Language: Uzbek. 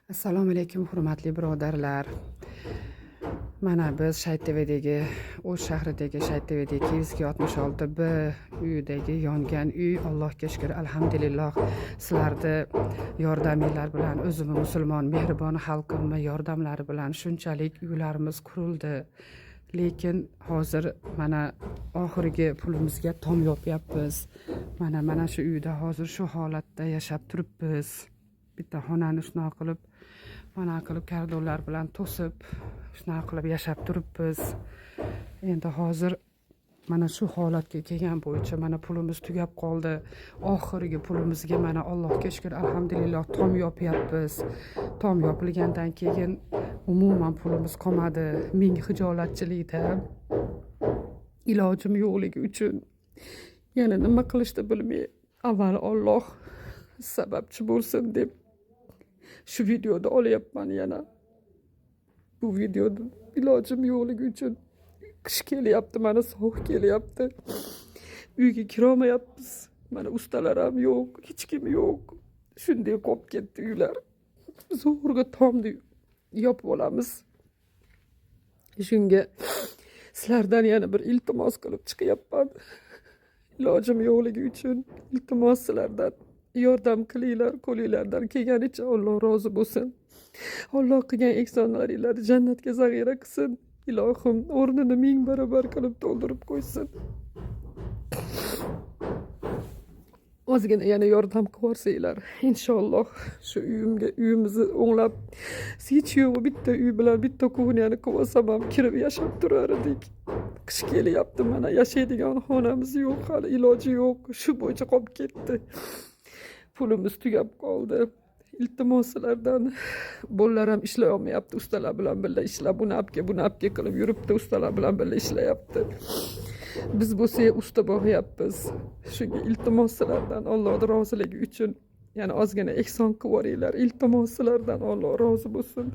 Assalomu alaykum, hurmatli birodarlar. Mana biz Shayttevedagi, O'sh shahridagi Shayttevedagi Kievskiy 66 B uyidagi yongan uy, Allohga shukr, alhamdulillah, sizlarni yordaminglar bilan, o'zimni musulmon mehribon xalqimni yordamlari bilan shunchalik uylarimiz qurildi. Lekin hozir mana oxirgi pulimizga tom yopyapmiz. Mana shu uyda hozir shu holatda yashab turibmiz. Bitta xonani shunaqa qilib, mana qilib koridorlar bilan to'sib, shunaqa qilib yashab turibmiz. Endi hozir mana shu holatga kelgan bo'yicha mana pulimiz tugab qoldi. Oxirgi pulimizga mana, Allohga shukr, alhamdulillah, tom yopyapmiz. Tom yopilgandan keyin umuman pulimiz qolmadi. Ming hijolatchilikda ilojim yo'qligi uchun yana nima qilishni bilmay, avval Olloh sababchi bo'lsin deb shu videoda olyapman yana. Bu videoda ilojim yo'qligi uchun, qish kelyapti, mana sovuq kelyapti. Uyga kirolmayapmiz. Mana ustalar ham yo'q, hech kim yo'q. Shunday qolib ketdi uylar. Zo'rg'a tomni yopib olamiz. Shunga sizlardan yana bir iltimos qilib chiqyapman. Ilojim yo'qligi uchun iltimos sizlardan, yordam qilinglar, qo'linglardan kelganicha. Alloh rozi bo'lsin. Alloh qilgan ehsonlaringlarni jannatga zaxira qilsin. Ilohim o'rnini ming barobar qilib to'ldirib qo'ysin. Ozgina yana yordam qilib yuborsanglar, inshaalloh shu uyimga, uyimizni o'nglab, hech yo'g'i bitta uy bilan bitta kuxnyani qilib olsam ham kirib yashab turar edik. Qish kelyapti, mana yashaydigan xonamiz yo'q hali, iloji yo'q. Shu bo'yicha qolib ketdi. Pulimiz tugab qoldi. Iltimos sizlardan, bolalar ham ishlay olmayapti, ustalar bilan birga ishlab, buni olib kel, buni olib kel qilib yuribdi, ustalar bilan birga ishlayapti. Biz bo'lsak usta boqyapmiz. Shunga iltimos sizlardan, Allohning roziligi uchun yana ozgina ehson qilib yuboringlar. Iltimos sizlardan, Alloh rozi bo'lsin.